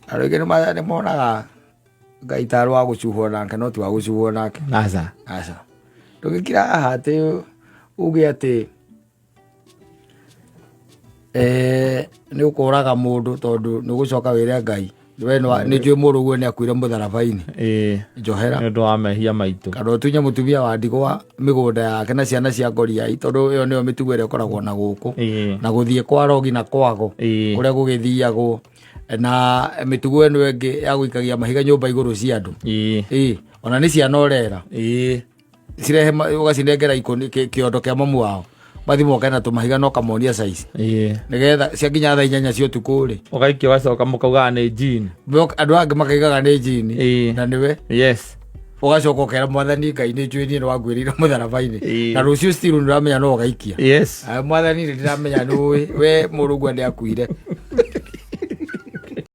Andũ aingĩ nĩ monaga Ngai tarĩ wa gũcuhwo nake, no ti wa gũcuhwo nake. Aca. Aca, ndũgĩkira haha atĩ uge atĩ nĩ ũkũraga mũndũ, tondũ nĩ ũgũcoka wĩre Ngai, we nĩ njũĩ mũrũ guo nĩ akuire mũtharaba-inĩ, njohera nĩ ũndũ wa mehia maitũ. Kana ũtunye mũtumia wa ndigwa mĩgũnda yake na ciana cia ngoriai, tondũ ĩyo nĩyo mĩtugo ĩrĩa ĩkoragwo na gũkũ na gũthiĩ kwa rogi na kwago kũrĩa gũgĩthiagwo na mĩtugo ĩno ĩngĩ ya gũikagia mahiga nyũmba igũrũ cia andũ. Ĩĩ, ona nĩ ciana ũrera cirehe ũgacinengera ikũni kĩondo kĩa mamu wao, mathi moke na tũmahiga na ũkamonia size nĩgetha ciakinya thaa 8 cia ũtukũ rĩ, ũgaikia, ũgacoka mũkaugaga nĩ jini. Andũ angĩ makaigaga nĩ jini na nĩwe. Ũgacoka ũkera Mwathani Ngai, nĩ njũĩ niĩ nĩ wanguĩrĩire mũtharaba-inĩ na rũciũ still nĩ ũramenya no ũgaikia. Ah, Mwathani, nĩ ndĩramenya nĩ ũĩ we mũrũgua nĩ akuire.